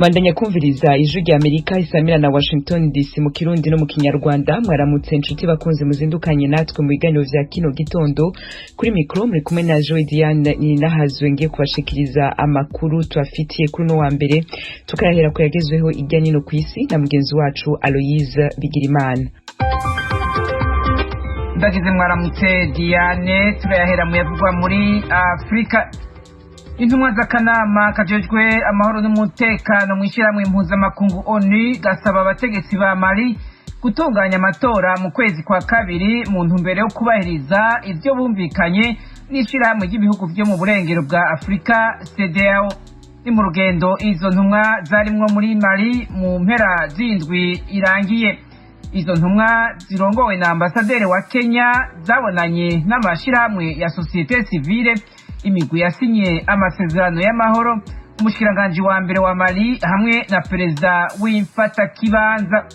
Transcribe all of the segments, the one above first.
Bandanya kumviriza Ijwi rya Amerika isamira na Washington DC mu Kirundi no mu Kinyarwanda. Mwaramutse inshuti bakunze muzindukanye natwe mu biganiro vya kino gitondo. Kuri mikro muri kumwe na Joy Diane Ninahazwe, ngiye kubashikiriza amakuru tubafitiye kuri uno wa mbere, tukayahera ku yagezweho irya nino kw'isi na mugenzi wacu Aloise Bigirimana. Ndagize mwaramutse Diane. Turayahera mu yavugwa muri Afurika. Intumwa z'akanama kajejwe amahoro n'umutekano mu ishyirahamwe impuzamakungu ONU gasaba abategetsi ba Mali gutunganya amatora mu kwezi kwa kabiri mu ntumbero yo kubahiriza ivyo bumvikanye n'ishyirahamwe ry'ibihugu vyo mu burengero bwa Afurika, CEDEAO. Ni mu rugendo izo ntumwa zarimwo muri Mali mu mpera z'indwi irangiye. Izo ntumwa zirongowe na ambasaderi wa Kenya zabonanye n'amashirahamwe ya société civile, imigwi yasinye amasezerano y'amahoro, umushikiranganji wa mbere wa Mali hamwe na perezida w'imfatakibanza.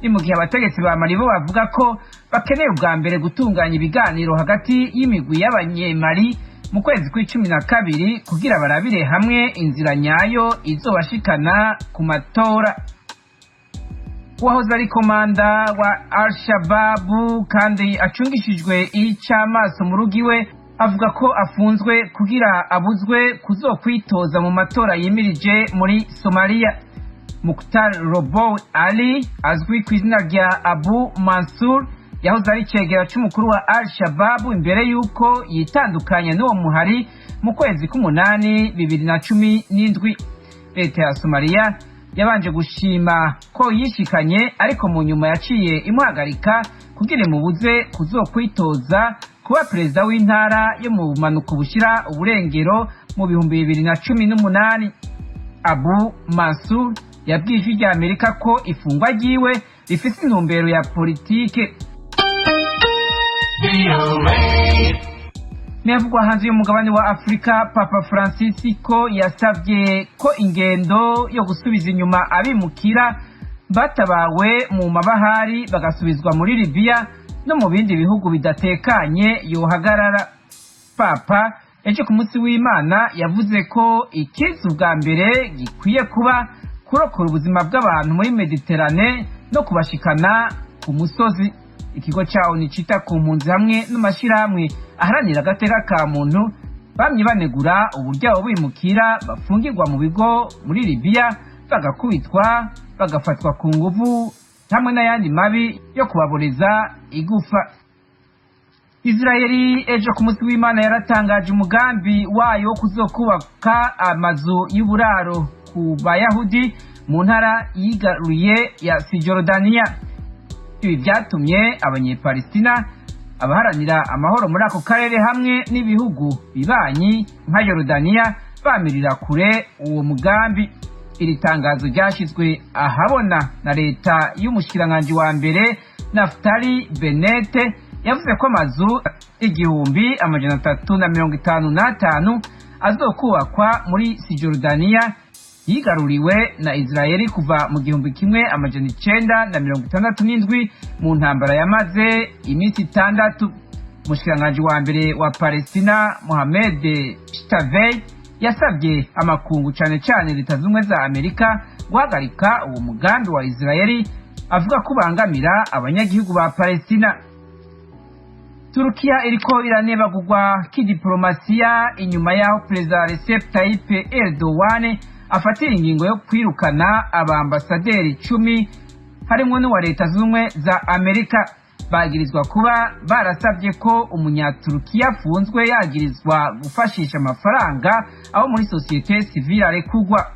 Ni mu gihe abategetsi ba Mali bo bavuga ko bakeneye ubwa mbere gutunganya ibiganiro hagati y'imigwi y'abanyemali mu kwezi kw'icumi na kabiri kugira barabire hamwe inzira nyayo izobashikana ku matora. Uwahoze ari komanda wa Al-Shababu kandi acungishijwe ic'amaso mu rugo iwe avuga ko afunzwe kugira abuzwe kuzokwitoza mu matora yimirije muri Somalia. Mukhtar Robow Ali azwi ku izina rya Abu Mansur yahoze ari icegera c'umukuru wa Al-Shababu imbere y'uko yitandukanya n'uwo muhari mu kwezi k'umunani 2017. Leta ya Somalia yabanje gushima ko yishikanye, ariko mu nyuma yaciye imuhagarika kugira imubuze kuzokwitoza kuba perezida w'intara yo mu bumanuko bushira uburengero mu 2018. Abu Mansur yabwiye Ijwi rya Amerika ko ifungwa ryiwe rifise intumbero ya politike. Muyavugwa hanze y'umugabane wa Afurika, Papa Francisco yasabye ko ingendo yo gusubiza inyuma abimukira batabawe mu mabahari bagasubizwa muri Libiya no mu bindi bihugu bidatekanye yohagarara. Papa ejo ku munsi w'Imana yavuze ko ikiza ubwa mbere gikwiye kuba kurokora ubuzima bw'abantu muri Mediterane no kubashikana ku musozi. Ikigo ca ONU cita ku mpunzi hamwe n'amashirahamwe aharanira agateka ka muntu bamye banegura uburyo abo bimukira bafungirwa mu bigo muri Libiya, bagakubitwa, bagafatwa ku nguvu hamwe n'ayandi mabi yo kubaboreza igufa. Israeli ejo ku munsi w'Imana yaratangaje umugambi wayo wo kuzokubaka amazu y'uburaro ku Bayahudi mu ntara yigaruye ya Sijordaniya. Ibi byatumye Abanyepalestina, abaharanira amahoro muri ako karere hamwe n'ibihugu bibanyi nka Yorodaniya bamirira kure uwo mugambi. Iri tangazo ryashyizwe ahabona na leta y'umushikiranganji wa mbere Naftali Bennett. Yavuze ko amazu 1355 azokubakwa muri Sijordaniya yigaruriwe na Israeli kuva mu 1967 mu ntambara yamaze iminsi 6. Umushikiranganji wa mbere wa Palestina Mohamed Shtayyeh yasabye amakungu, cane cane Leta Zumwe za Amerika, guhagarika uwo mugambi wa Israeli, avuga ko ubangamira abanyagihugu ba Palestina. Turukiya iriko iranebagurwa kidiplomasiya inyuma y'aho Perezida Recep Tayyip Erdogan afatira ingingo yo kwirukana abambasaderi 10 harimwo n'uwa Leta Z'Ubumwe za Amerika, bagirizwa kuba barasabye ko Umunyaturukiya afunzwe yagirizwa gufashisha amafaranga aho muri société civile arekugwa.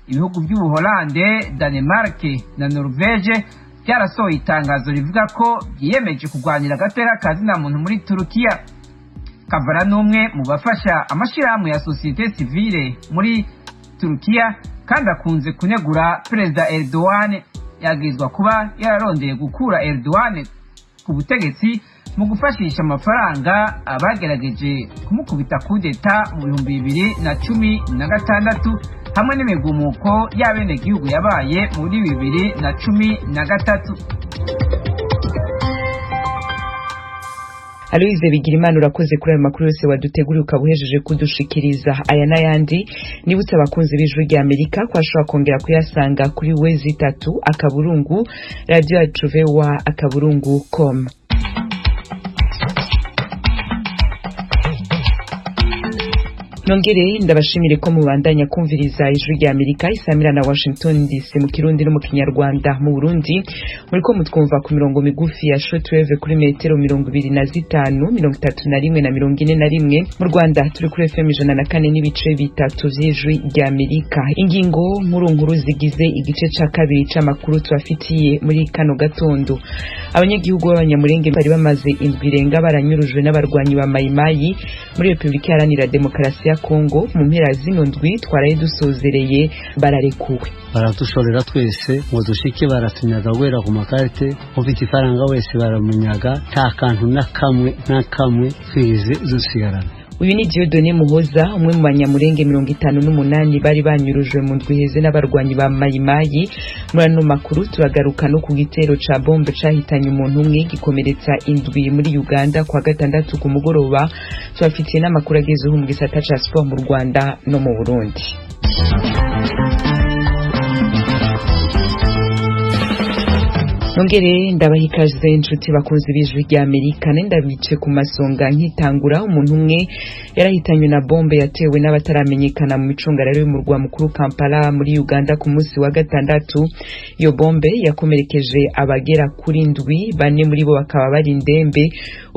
Ibihugu by'Ubuholande, Danemark na Norvege byarasohoye itangazo rivuga ko byiyemeje kurwanira agateka ka zina muntu muri Turukiya. Kavala n'umwe mu bafasha amashirahamwe ya société civile muri Turukiya kandi akunze kunegura Perezida Erdogan. Yagirizwa kuba yararondeye gukura Erdogan ku butegetsi mu gufashisha amafaranga abagerageje kumukubita kudeta mu 2016 hamwe n'imigumuko y'abenegihugu yabaye muri 2013. Aloise Bigirimana, urakoze kuri ayo makuru yose waduteguriye ukaba uhejeje kudushikiriza. Aya n'ayandi, nibutse abakunzi b'Ijwi rya Amerika ko ashobora kongera kuyasanga kuri www.radioyacuvoa.com. Nongere ndabashimire ko mubandanya kumviriza Ijwi rya Amerika isamira na Washington DC mu Kirundi no mu Kinyarwanda. Mu Burundi muriko mutwumva ku mirongo migufi ya shortwave kuri metero 25, 31 na 41. Mu Rwanda turi kuri FM 104.3 vy'Ijwi rya Amerika. Ingingo nkuru nkuru zigize igice ca kabiri c'amakuru tubafitiye muri kano gatondo: abanyagihugu b'Abanyamurenge bari bamaze indwi irenga baranyurujwe n'abarwanyi ba Mayimayi muri Repubulika Iharanira Demokarasi ya Kongo, mu mpera zino ndwi twaraye dusozereye bararekuwe. Baradushorera twese ngo dushike, baratunyaga guhera ku makarite, ufite ifaranga wese baramunyaga, nta kantu na kamwe na kamwe twigeze dusigarana. Uyu ni Dieudonné Muhoza, umwe mu Banyamurenge 58 bari banyurujwe mu ndwi iheze n'abarwanyi ba Mayimayi. Muri ano makuru turagaruka no ku gitero ca bombe cahitanye umuntu umwe gikomeretsa indwi muri Uganda kwa gatandatu ku mugoroba. Tubafitiye n'amakuru agezeho mu gisata ca sport mu Rwanda no mu Burundi. Nongere ndabaha ikaze inshuti bakunzi b'Ijwi rya Amerika. Ndabice ku masonga nkitangura: umuntu umwe yarahitanywe na bombe yatewe n'abataramenyekana mu micungararo y'umurwa mukuru Kampala muri Uganda ku munsi wa gatandatu. Iyo bombe yakomerekeje abagera kuri ndwi, bane muri bo bakaba bari indembe.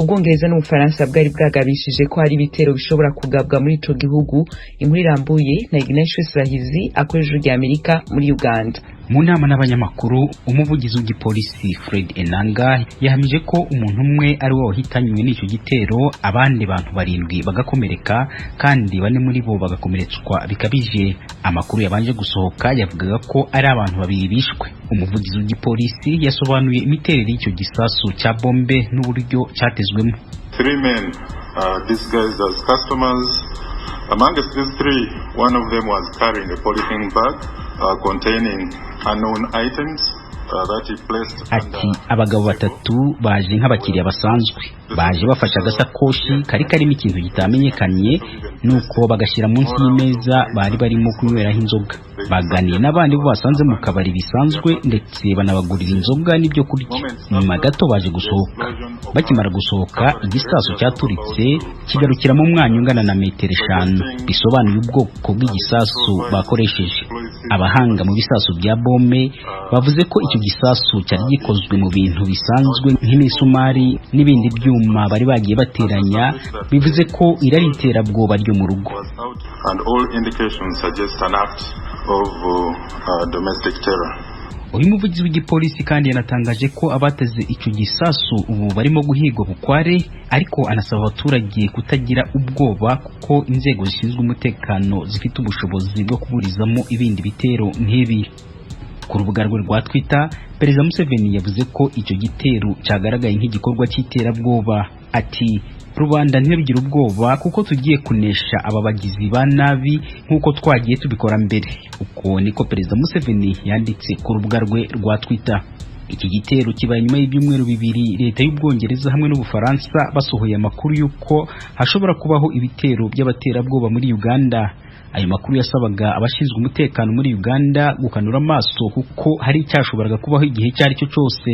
Ubwongereza n'Ubufaransa bwari bwagabishije ko hari ibitero bishobora kugabwa muri ico gihugu. Inkuru irambuye na Ignatius Bahizi akorera Ijwi rya Amerika muri Uganda. Mu nama n'abanyamakuru, umuvugizi w'igipolisi Fred Enanga yahamije ko umuntu umwe ari we wahitanywe n'icyo gitero, abandi bantu barindwi bagakomereka, kandi bane muri bo bagakomeretswa bikabije. Amakuru yabanje gusohoka yavugaga ko ari abantu babiri bishwe. Umuvugizi w'igipolisi yasobanuye imiterere y'icyo gisasu cya bombe n'uburyo cyatezwemo. Three men disguised as customers. Amongst these three, one of them was carrying a polythene bag containing unknown items. Ati: "Abagabo batatu baje nk'abakiriya basanzwe, baje bafashe agasakoshi kari karimo ikintu kitamenyekanye, nuko bagashyira munsi y'imeza bari barimo kunyweraho inzoga. Baganiye n'abandi bo basanze mu kabari bisanzwe, ndetse banabagurira inzoga n'ibyo kurya. Nyuma gato baje gusohoka. Bakimara gusohoka, igisasu cyaturitse kigarukira mu mwanya ungana na metero 5, bisobanuye ubwoko bw'igisasu bakoresheje. Abahanga mu bisasu bya bombe bavuze ko icyo gisasu cyari gikozwe mu bintu bisanzwe nk'imisumari n'ibindi byuma bari bagiye bateranya, bivuze ko iri ari iterabwoba ryo mu rugo." And all indications suggest an act of domestic terror. Uyu muvugizi w'igipolisi kandi yanatangaje ko abateze icyo gisasu ubu barimo guhigwa bukware, ariko anasaba abaturage kutagira ubwoba kuko inzego zishinzwe umutekano zifite ubushobozi bwo kuburizamo ibindi bitero nk'ibi. Ku rubuga rwe rwa Twitter, Perezida Museveni yavuze ko icyo gitero cyagaragaye nk'igikorwa cy'iterabwoba. Ati: "Rubanda ntirugire ubwoba kuko tugiye kunesha aba bagizi ba nabi nk'uko twagiye tubikora mbere." Uko niko Perezida Museveni yanditse ku rubuga rwe rwa Twitter. Iki gitero kibaye nyuma y'ibyumweru 2 leta y'Ubwongereza hamwe n'Ubufaransa basohoye amakuru y'uko hashobora kubaho ibitero by'abaterabwoba muri Uganda. Ayo makuru yasabaga abashinzwe umutekano muri Uganda gukanura amaso kuko hari icyashoboraga kubaho igihe icyo ari cyo cyose.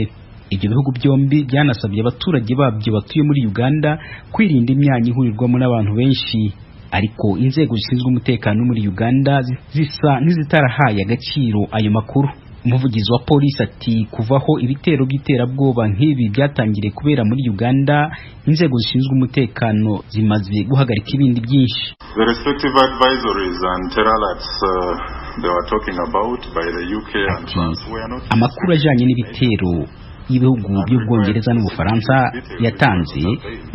Ibyo bihugu byombi byanasabye abaturage babyo batuye muri Uganda kwirinda imyanya ihurirwamo n'abantu benshi, ariko inzego zishinzwe umutekano muri Uganda zisa nk'izitarahaye agaciro ayo makuru. Umuvugizi wa polisi ati: "Kuvaho ibitero by'iterabwoba nk'ibi byatangiriye kubera muri Uganda, inzego zishinzwe umutekano zimaze guhagarika ibindi byinshi." The respective advisories and terror alerts they were talking about by the UK and Ati: France were not "Amakuru ajyanye n'ibitero y'ibihugu by'Ubwongereza n'Ubufaransa yatanze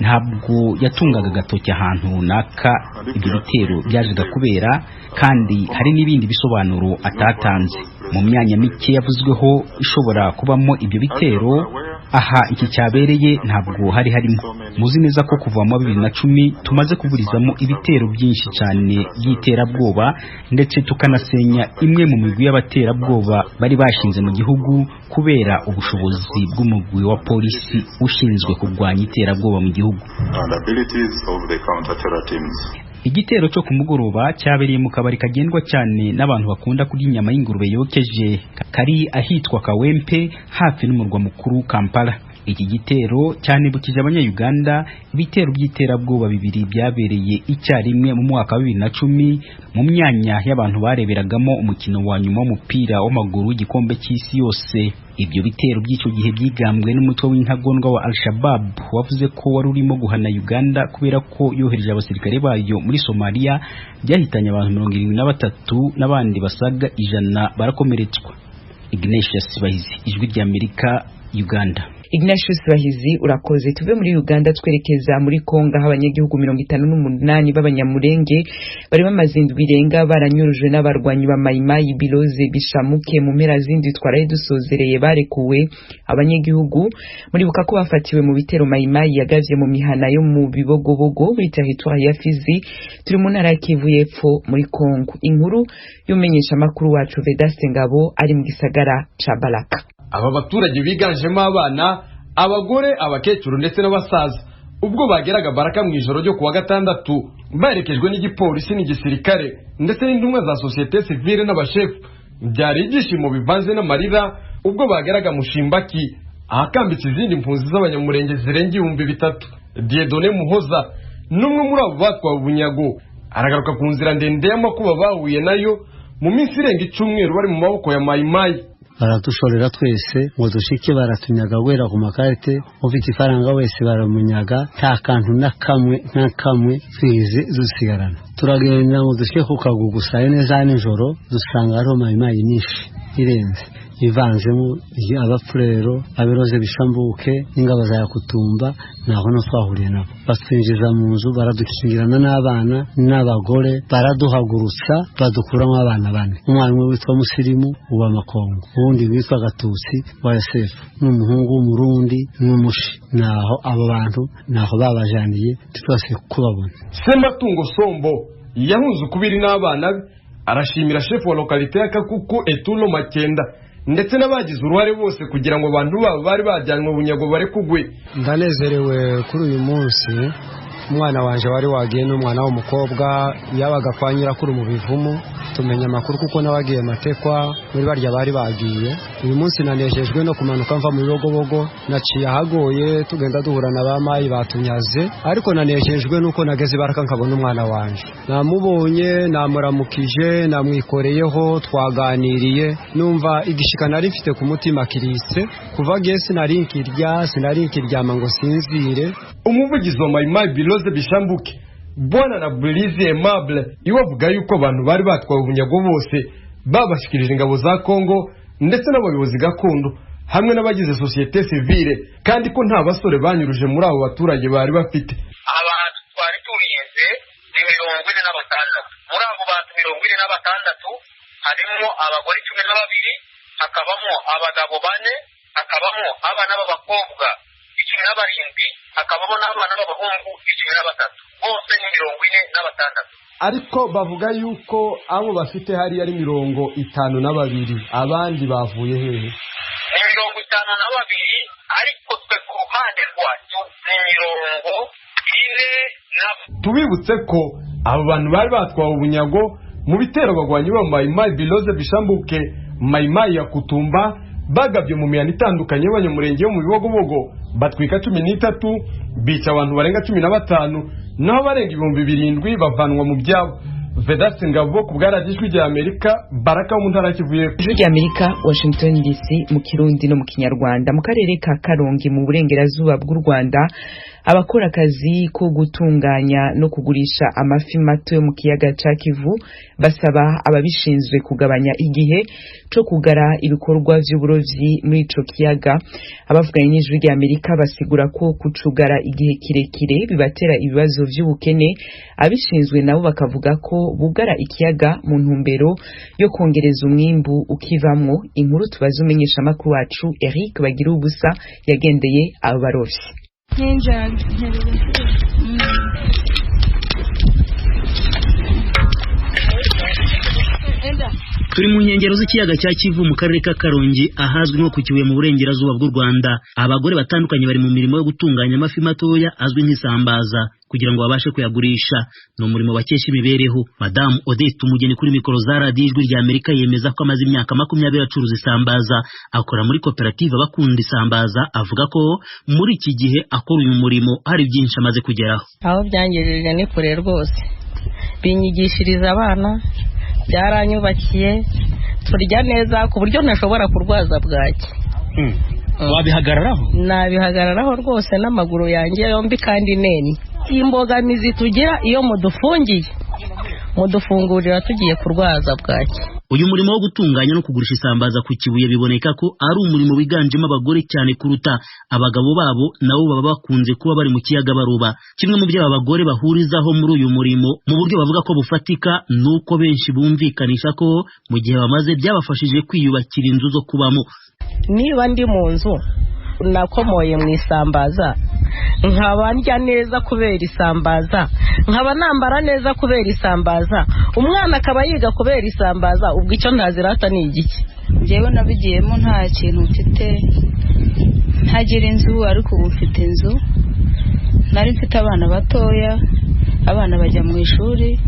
ntabwo yatungaga agatoki ahantu runaka ibyo bitero byajaga kubera, kandi hari n'ibindi bisobanuro atatanze. Mu myanya mike yavuzweho ishobora kubamo ibyo bitero, Aha iki cyabereye ntabwo hari harimo. Muzi neza ko kuva mu 2010 tumaze kuburizamo ibitero byinshi cyane by'iterabwoba, ndetse tukanasenya imwe mu migwi y'abaterabwoba bari bashinze mu gihugu, kubera ubushobozi bw'umugwi wa polisi ushinzwe kurwanya iterabwoba mu gihugu. And abilities of the counter-terror teams. Igitero cyo ku mugoroba cyabereye mu kabari kagendwa cyane n'abantu bakunda kurya inyama y'ingurube yokeje, kari ahitwa Kawempe, hafi n'umurwa mukuru Kampala. Iki gitero cyanibukije Abanya-Uganda ibitero by'iterabwoba bibiri byabereye icyarimwe mu mwaka wa 2010 mu myanya y'abantu bareberagamo umukino wa nyuma w'umupira w'amaguru w'igikombe cy'isi yose. Ibyo bitero by'icyo gihe byigambwe n'umutwe w'intagondwa wa Al-Shabaab, wavuze ko wari urimo guhana Uganda kubera ko yohereje abasirikare bayo muri Somalia, byahitanye abantu 73 n'abandi basaga 100 barakomeretswa. Ignatius Bahizi, Ijwi ry'Amerika, Uganda. Ignatius Bahizi, urakoze. Tuve muri Uganda twerekeza muri Kongo, aho abanyagihugu 58 b'Abanyamurenge bari bamaze indwi irenga baranyurujwe n'abarwanyi ba Mayimayi Biloze Bishamuke mu mpera z'indwi twaraye dusozereye barekuwe. Abanyagihugu muribuka ko bafatiwe mu bitero Mayimayi yagavye mu mihana yo mu Bibogobogo muri territoire ya Fizi, turi mu ntara ya Kivu y'Epfo muri Kongo. Inkuru y'umenyesha makuru wacu Vedaste Ngabo ari mu gisagara ca Baraka. Aba baturage biganjemo abana, abagore, abakecuru ndetse n'abasaza, ubwo bageraga Baraka mu ijoro ryo kuwa gatandatu, baherekejwe n'igipolisi n'igisirikare ndetse n'intumwa za sosiyete sivile n'abashefu, byari ibyishimo bivanze n'amarira ubwo bageraga Mushimbaki, ahakambitse izindi mpunzi z'Abanyamurenge zirenga 3000. Diedone Muhoza n'umwe muri abo batwawe ubunyago, aragaruka ku nzira ndende y'amakuba bahuye nayo mu minsi irenga icyumweru bari mu maboko ya Mayimayi. Baradushorera twese ngo dushike, baratunyaga guhera ku makarite, ufite ifaranga wese baramunyaga, nta kantu na kamwe na kamwe twize dusigarana. Turagenda ngo dushike ku kagugu saa yine za nijoro, dusanga hariho mayimayi nyinshi irenze, ivanzemo Abapfurero, Abiroze Bishambuke n'ingabo za Yakutumba. Naho no twahuriye nabo, batwinjiza mu nzu, baradukingirana n'abana n'abagore, baraduhagurutsa, badukuramo abana bane: umwana umwe witwa Musirimu uwa Makongo, uwundi witwa Gatutsi wa Yosefu, n'umuhungu w'Umurundi n'Umushi. Naho abo bantu naho babajaniye, twese kubabona. Sematungo Sombo yahunze ukubiri n'abana be, arashimira shefu wa localité ya Kakuku Etulo Makenda ndetse n'abagize uruhare bose kugira ngo abantu babo bari bajyanywe bunyago barekugwe. Ndanezerewe kuri uyu munsi. Umwana wanje wari wagiye n'umwana w'umukobwa, yabaga kwa nyirakuru mu Bivumu. Tumenya amakuru kuko nawe agiye matekwa muri barya bari bagiye. Uyu munsi nanejejwe no kumanuka mva mu Bibogobogo. Naciye ahagoye, tugenda duhura na ba mayi batunyaze, ariko nanejejwe nuko nageze Baraka nkabona umwana wanje. Namubonye, namuramukije, namwikoreyeho, twaganiriye, numva igishika nari mfite ku mutima kirise. Kuva gihe sinari nkirya, sinari nkiryama ngo sinzire. Umuvugizi wa Mayimayi Biloze Bishambuke, Bwana na Burize Aimable, iwe avuga yuko abantu bari batwawe ubunyago bose babashyikirije ingabo za Kongo ndetse n'abayobozi gakondo hamwe n'abagize sosiyete sivile, kandi ko nta basore banyuruje muri abo baturage bari bafite. Abantu twari turinze ni 46. Muri abo bantu 46 harimo abagore 12, hakabamo abagabo bane, hakabamo abana b'abakobwa 17, hakabamo n'abana b'abahungu 13. Bose ni 46. Ariko bavuga yuko abo bafite hariya ari 52, abandi bavuye hehe? Ni 52, ariko twe ku ruhande rwacu ni 40 na Tubibutse ko abo bantu bari batwawe ubunyago mu bitero bagwanyi ba Mayimayi Biloze Bishambuke, Mayimayi ya Kutumba, bagabye mu mihanda itandukanye y'Abanyamurenge yo mu Bibogobogo, batwika 13, bica abantu barenga 15, naho barenga 7000 bavanwa mu byabo. Vedaste Ngabo ku bwa Radiyo Ijwi rya Amerika, Baraka wo mu ntara ya Kivu y'Epfo. Ijwi rya Amerika, Washington DC, mu Kirundi no mu Kinyarwanda. Mu karere ka Karongi mu burengerazuba bw'u Rwanda, abakora akazi ko gutunganya no kugurisha amafi mato yo mu kiyaga ca Kivu basaba ababishinzwe kugabanya igihe co kugara ibikorwa vy'uburovyi muri ico kiyaga. Abavuganye n'Ijwi rya Amerika basigura ko kucugara igihe kirekire bibatera ibibazo vy'ubukene. Abishinzwe nabo bakavuga ko ko bugara ikiyaga mu ntumbero yo kongereza umwimbu ukivamwo. Inkuru tubaza umenyesha makuru wacu Eric Bagira ubusa yagendeye abo barovyi. Turi mu nkengero z'ikiyaga cya Kivu mu karere ka Karongi ahazwi nko ku Kibuye mu burengerazuba bw'u Rwanda. Abagore batandukanye bari mu mirimo yo gutunganya amafi matoya azwi nk'isambaza kugira ngo babashe kuyagurisha. Ni umurimo bakesha imibereho. Madamu Odette Umugeni kuri mikoro za radiyo Ijwi rya Amerika yemeza ko amaze imyaka 20 acuruza isambaza. Akora muri koperative abakunda isambaza. Avuga ko muri iki gihe akora uyu murimo hari byinshi amaze kugeraho. Aho byangejeje ni kure rwose, binyigishiriza abana, byaranyubakiye, turya neza ku buryo ntashobora kurwaza bwaki. Wabihagararaho? Nabihagararaho rwose n'amaguru yanjye yombi kandi neni. Imbogamizi tugira iyo mudufungiye, mudufungurira tugiye kurwaza bwaki. Uyu murimo wo gutunganya no kugurisha isambaza ku Kibuye biboneka ko ari umurimo wiganjemo abagore cyane kuruta abagabo babo, nabo baba bakunze kuba bari mu kiyaga baroba. Kimwe mu byo aba bagore bahurizaho muri uyu murimo mu buryo bavuga ko bufatika nuko benshi bumvikanisha ko mu gihe bamaze byabafashije kwiyubakira inzu zo kubamo. Niba ndi mu nzu nakomoye mu isambaza, nkaba ndya neza kubera isambaza, nkaba nambara neza kubera isambaza, umwana akaba yiga kubera isambaza, ubwo icyo ntazirata ni igiki? Njyewe nabigiyemo nta kintu mfite, ntagira inzu, ariko ubu mfite inzu. Nari mfite abana batoya, abana bajya mu ishuri,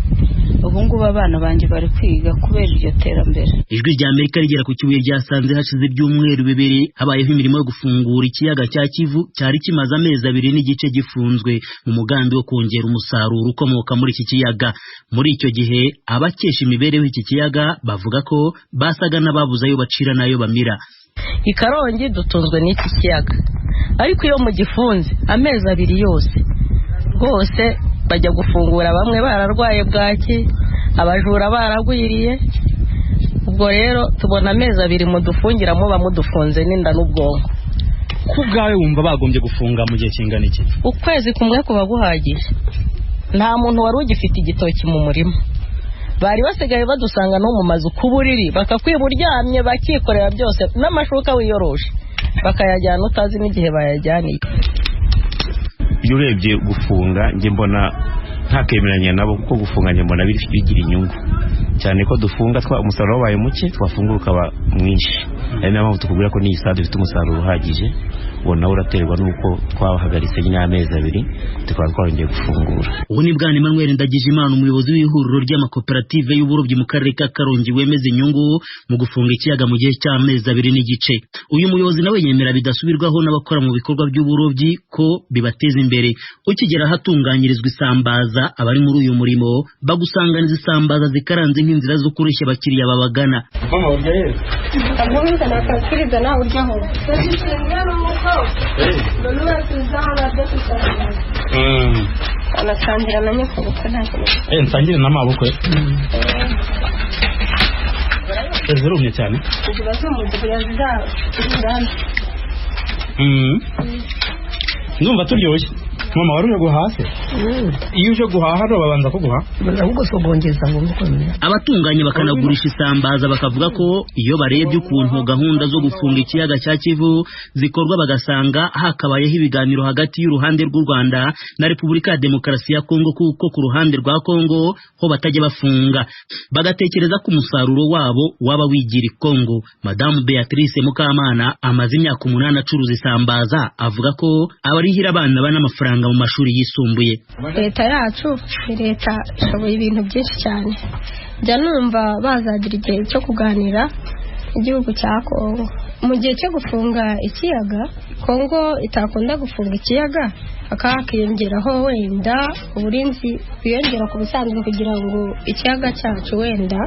ubu ngubu abana banjye bari kwiga kubera iryo terambere. Ijwi rya Amerika rigera ku Kibuye ryasanze hashize ibyumweru 2 habayeho imirimo yo gufungura ikiyaga cya Kivu cyari kimaze amezi 2.5 gifunzwe mu mugambi wo kongera umusaruro ukomoka muri iki kiyaga. Muri icyo gihe abakesha imibereho iki kiyaga bavuga ko basaga n'ababuze ayo bacira n'ayo bamira. I Karongi dutunzwe n'iki kiyaga, ariko iyo mugifunze amezi 2 yose rwose bajya gufungura, bamwe bararwaye bwaki, abajura baragwiriye. Ubwo rero tubona amezi 2 mudufungiramo, bamudufunze n'inda n'ubwonko. Ku bwawe wumva bagombye gufunga mu gihe kingana iki? Ukwezi kumwe kuba guhagije. Nta muntu wari ugifite igitoki mu murima, bari basigaye badusanga no mu mazu ku buriri, bakakwiba uryamye, bakikorera byose n'amashuka wiyoroshe bakayajyana utazi n'igihe bayajyaniye. Iyo urebye gufunga njye mbona ntakemeranya nabo, kuko gufunga njye mbona bigira inyungu cyane ko dufunga umusaruro wabaye muke, twafungura ukaba mwinshi. Ari nayo mpamvu tukubwira ko n'iyi sade ifite umusaruro uhagije, uwo nawe uraterwa n'uko twahagaritse nyine amezi 2 tukaba twarongeye gufungura. Ubu ni Bwana Emmanuel Ndagijimana, umuyobozi w'ihuriro ry'amakoperative y'uburobyi mu karere ka Karongi, wemeza inyungu mu gufunga ikiyaga mu gihe cy'amezi 2.5. Uyu muyobozi nawe yemera bidasubirwaho n'abakora mu bikorwa by'uburobyi ko bibateza imbere. Ukigera ahatunganyirizwa isambaza, abari muri uyu murimo bagusanganiza isambaza zikaranze nk'inzira zo kureshya abakiriya babagana. Nsangire na mabukwe. Zirumye cyane. Ndumva turyoshye. Mama wari uje guhaha se? Iyo uje guhaha hano babanza kuguha? Baragusogongeza ngo mukomere. Abatunganya bakanagurisha isambaza bakavuga ko iyo barebye ukuntu gahunda zo gufunga ikiyaga cya Kivu zikorwa, bagasanga hakabayeho ibiganiro hagati y'uruhande rw'u Rwanda na Repubulika ya Demokarasi ya Kongo, kuko ku ruhande rwa Kongo ho batajya bafunga, bagatekereza ko umusaruro wabo waba wigira i Kongo. Madamu Beatrice Mukamana amaze imyaka 8 acuruza isambaza, avuga ko abarihira abana banamafaranga mu mashuri yisumbuye. Leta yacu ni leta ishoboye ibintu byinshi cyane. Njya numva bazagira igihe cyo kuganira igihugu cya Kongo mu gihe cyo gufunga ikiyaga. Kongo itakunda gufunga ikiyaga, hakaba hakiyongeraho wenda uburinzi bwiyongera ku busanzwe, kugira ngo ikiyaga cyacu wenda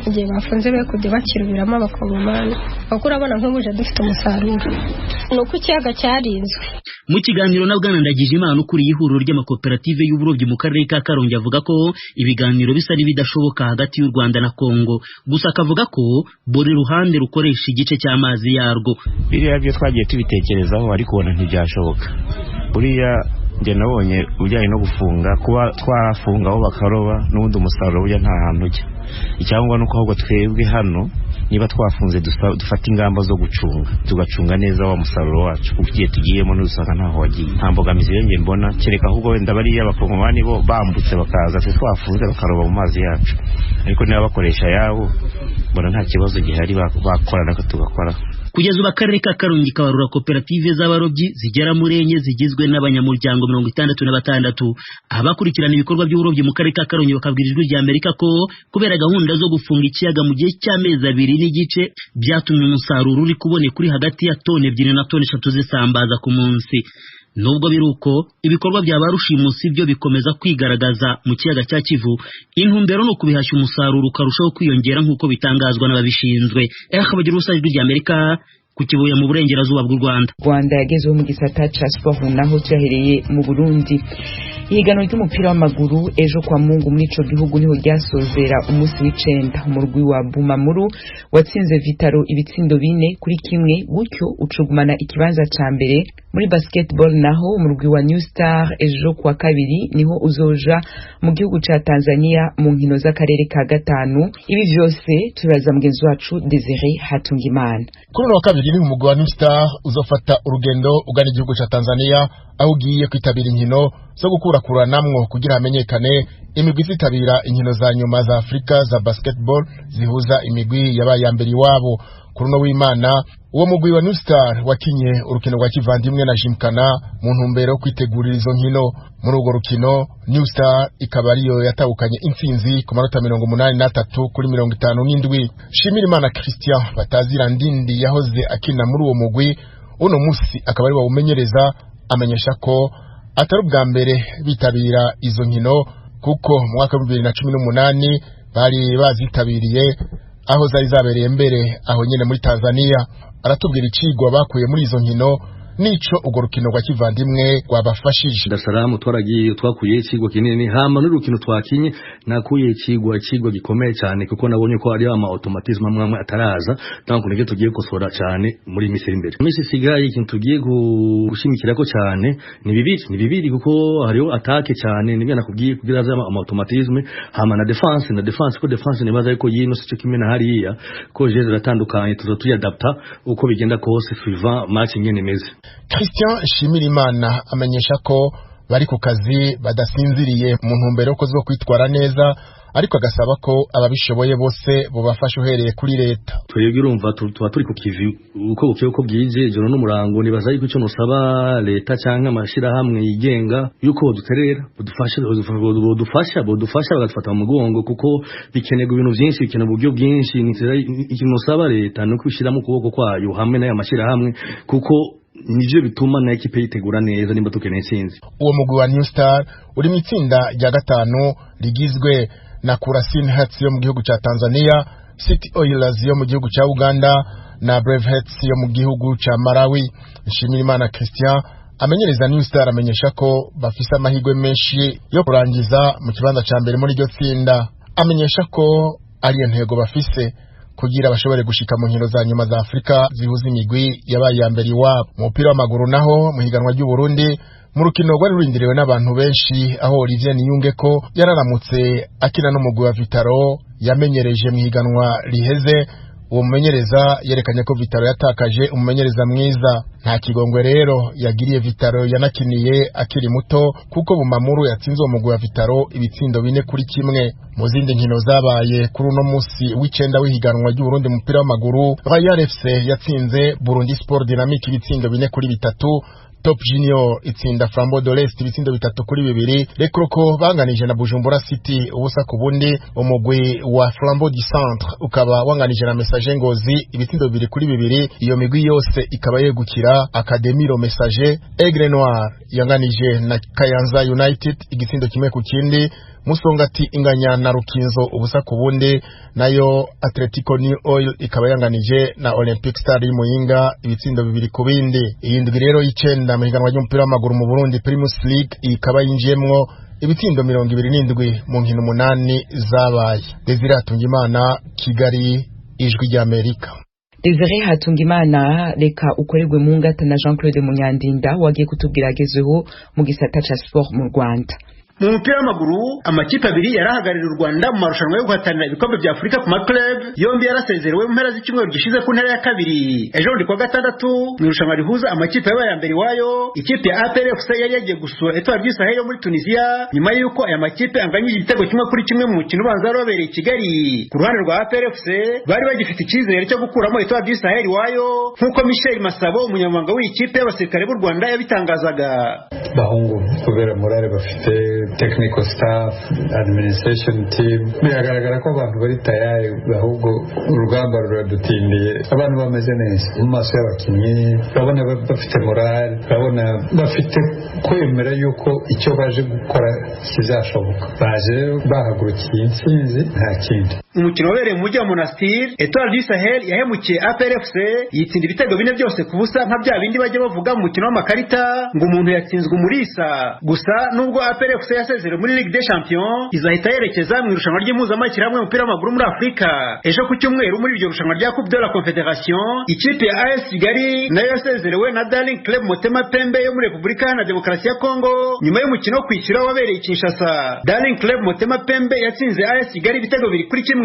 mu gihe bafunze be kujya bakirubiramo abakongomani, kuko urabona nk'ubuje dufite umusaruro ni uko ikiyaga cyarinzwe. Mu kiganiro na Bwana Ndagijimana ukuriye ihuriro ry'amakoperative y'uburobyi mu karere ka Karongi, avuga ko ibiganiro bisa n'ibidashoboka hagati y'u Rwanda na Kongo, gusa akavuga ko buri ruhande rukoresha igice cy'amazi yarwo. Biriya byo twagiye tubitekerezaho ariko ubona ntibyashoboka. Buriya Njye nabonye ujyanye no gufunga, kuba twarafunga aho bakaroba n'ubundi umusaruro ujya nta hantu ujya. Icyangwa nuko ahubwo twebwe hano niba twafunze dufata ingamba zo gucunga, tugacunga neza wa musaruro wacu, kuko igihe tugiyemo n'usanga ntaho wagiye. Nta mbogamizi yongeye mbona, kereka ahubwo wenda bariya abakongomani bo bambutse bakaza twe twafunze bakaroba mu mazi yacu, ariko niba bakoresha ayabo mbona nta kibazo gihari, bakorana tugakora. Kugeza ubu akarere ka Karongi kabarura koperative z'abarobyi zigera muri 4 zigizwe n'abanyamuryango 66. Abakurikirana ibikorwa by'uburobyi mu karere ka Karongi bakabwira Ijwi rya Amerika ko kubera gahunda zo gufunga ikiyaga mu gihe cy'amezi 2.5 byatumye umusaruro uri kuboneka uri hagati ya toni 2 na toni 3 z'isambaza ku munsi. Nubwo biruko ibikorwa bya barushimusi byo bikomeza kwigaragaza mu kiyaga cya Kivu, intumbero no kubihashya umusaruro ukarushaho kwiyongera nk'uko bitangazwa n'ababishinzwe. Bagira ubusa Ijwi rya Amerika ku Kibuye mu burengerazuba bw'u Rwanda. Rwanda yagezeho mu gisata ca sport, naho cyahereye mu Burundi. Ihiganwa ry'umupira w'amaguru ejo kwa Mungu muri ico gihugu niho ryasozera umunsi w'icenda. Umurwi wa Bumamuru watsinze Vitaro ibitsindo 4-1, gutyo ucugumana ikibanza ca mbere. Muri basketball naho umurwi wa New Star ejo kwa kabiri niho uzoja mu gihugu ca Tanzania mu nkino z'akarere ka 5. Ibi vyose turaza mugenzi wacu Desire Hatungimana. Kuri uno wa kabiri ni umugwi wa New Star uzofata urugendo ugana igihugu ca Tanzania, aho ugiye kwitabira inkino zo gukurakuranamwo kugira hamenyekane imigwi izitabira inkino za nyuma za Afrika za basketball zihuza imigwi yabaye ya mbere iwabo. Kuri uno w'Imana uwo mugwi wa New Star wakinye urukino rwa kivandimwe na Jimkana mu ntumbero yo kwitegurira izo nkino. Muri urwo rukino New Star ikaba ariyo yatahukanye intsinzi ku manota 83 kuri 57. Shimirimana Christian batazira Ndindi yahoze akina muri uwo mugwi, uno musi akaba ari wawumenyereza, amenyesha ko atari ubwa mbere bitabira izo nkino kuko mu mwaka wa 2018 bari bazitabiriye aho zari zabereye mbere aho nyene muri Tanzania. Aratubwira icigwa bakuye muri izo nkino nico urwo rukino rwa kivandimwe rwabafashije. Dar es Salaam twaragiye twakuye icigwa kinini, hama n'urukino twakinye nakuye icigwa gikomeye cyane, kuko nabonye ko ari ama automatisme amwe ataraza, donc nivyo tugiye gukosora cyane muri misi imbere. Misi isigaye ikintu tugiye gushimikirako cyane ni bibiri kuko hariho attaque cyane nibyo nakubwiye kugira aza ama automatisme, hama na defense ko defense nibaza yuko yino sico kimwe na hariya ko je ziratandukanye, tuzo tuyadapta uko bigenda kose suivant match nyene imeze. Christian Shimirimana amenyesha ko bari ku kazi badasinziriye mu ntumbero ko zo kwitwara neza, ariko agasaba ko ababishoboye bose bobafasha uhereye kuri leta. Twebwe urumva tuba turi ku kivi uko bukeye uko bwije ijoro n'umurango, nibaza yuko ico nosaba leta canke amashirahamwe yigenga yuko boduterera bodufasha bagadufata mu mugongo, kuko bikenerwa ibintu vyinshi, bikenerwa uburyo bwinshi. Ikintu nosaba leta ni ukwishiramo ukuboko kwayo hamwe n'aya mashirahamwe, kuko nivyo bituma na ekipe yitegura neza nimba tukeneye intsinzi. Uwo mugwi wa New Star uri mu itsinda rya 5 rigizwe na Kurasin Hearts yo mu gihugu ca Tanzania, City Oilers yo mu gihugu ca Uganda na Brave Hearts yo mu gihugu ca Malawi. Nshimirimana Christian amenyereza New Star amenyesha ko bafise amahirwe menshi yo kurangiza mu kibanza ca mbere muri iryo tsinda. Amenyesha ko ari intego bafise kugira bashobore gushika mu nkino za nyuma za Afrika zihuza imigwi yabaye ya mbere iwabo. Mu mupira w'amaguru naho mu higanwa ry'u Burundi, mu rukino rwari rurindiriwe n'abantu benshi aho Olivier Niyungeko yararamutse akina n'umugwi wa Vitaro yamenyereje mu higanwa riheze. Uwo mumenyereza yerekanye ko Vitaro yatakaje umumenyereza mwiza. Nta kigongwe rero yagiriye Vitaro yanakiniye akiri muto, kuko Bumamuru yatsinze uwo mugwi wa Vitaro ibitsindo 4-1. Mu zindi nkino zabaye kuri uno musi w'icenda w'ihiganwa ry'u Burundi mu mupira w'amaguru, Royal FC yatsinze Burundi Sport Dynamique ibitsindo 4-3, Top Junior itsinda Flambeau de l'Est ibitsindo 3-2, Rekroko banganije na Bujumbura City 0-0, umugwi wa Flambeau du Centre ukaba wanganije na Messager Ngozi ibitsindo 2-2. Iyo migwi yose ikaba yegukira Académie Messager. Aigle Noir yanganije na Kayanza United igitsindo 1-0, Musongati inganya na Rukinzo 0-0, nayo Atletico New Oil ikaba yanganije na Olympic Star y'Muyinga ibitsindo 2-2. Iyi ndwi rero y'icenda mu higanwa ry'umupira w'amaguru mu Burundi Primus League ikaba yinjiyemwo ibitsindo 27 mu nkino 8 zabaye. Desire Hatungimana, Kigali, Ijwi ry'Amerika. Desire Hatungimana, reka ukorerwe mu ngata na Jean Claude Munyandinda wagiye kutubwira agezeho mu gisata ca sport mu Rwanda. Mu mupira w'amaguru, amakipe abiri yarahagarariye u Rwanda mu marushanwa yo guhatanira ibikombe bya Afurika ku maklub yombi yarasezerewe mu mpera z'icyumweru gishize ku ntera ya kabiri. Ejo bundi kuwa gatandatu, mu irushanwa rihuza amakipe yabaye aya mbere iwayo, ikipe ya APR FC yari yagiye gusura Etoile du Sahel yo muri Tunisia nyuma y'uko aya makipe anganyije igitego 1-1 mu mukino ubanza wari wabereye i Kigali. Ku ruhande rwa APR FC bari bagifite icyizere cyo gukuramo Etoile du Sahel iwayo, nk'uko Michel Masabo, umunyamabanga w'iyi kipe y'abasirikare b'u Rwanda, yabitangazaga. Bahungu kubera morale bafite, technical staff, administration team, biragaragara ko abantu bari tayari, ahubwo urugamba ruradutindiye. Abantu bameze neza mu maso y'abakinnyi, urabona bafite morale, urabona bafite kwemera yuko icyo baje gukora kizashoboka. Baje rero bahagurukiye intsinzi, nta kindi. Umukino wabereye mu mujyi wa Monastir, Etoile du Sahel yahemukiye APR FC yitsinda ibitego 4-0, nka bya bindi bajya bavuga mu mukino w'amakarita ngo umuntu yatsinzwe umurisa. Gusa nubwo APR FC yasezerewe muri Ligue des Champions, izahita yerekeza mu irushanwa ry'impuzamashyirahamwe y'umupira w'amaguru muri Afurika. Ejo ku cyumweru, muri iryo rushanwa rya Coupe de la Confederation, ikipe ya AS Kigali nayo yasezerewe na Darling Club Motema Pembe yo muri Repubulika Iharanira Demokarasi ya Kongo nyuma y'umukino wo kwishyura wabereye i Kinshasa. Darling Club Motema Pembe yatsinze AS Kigali ibitego 2-1.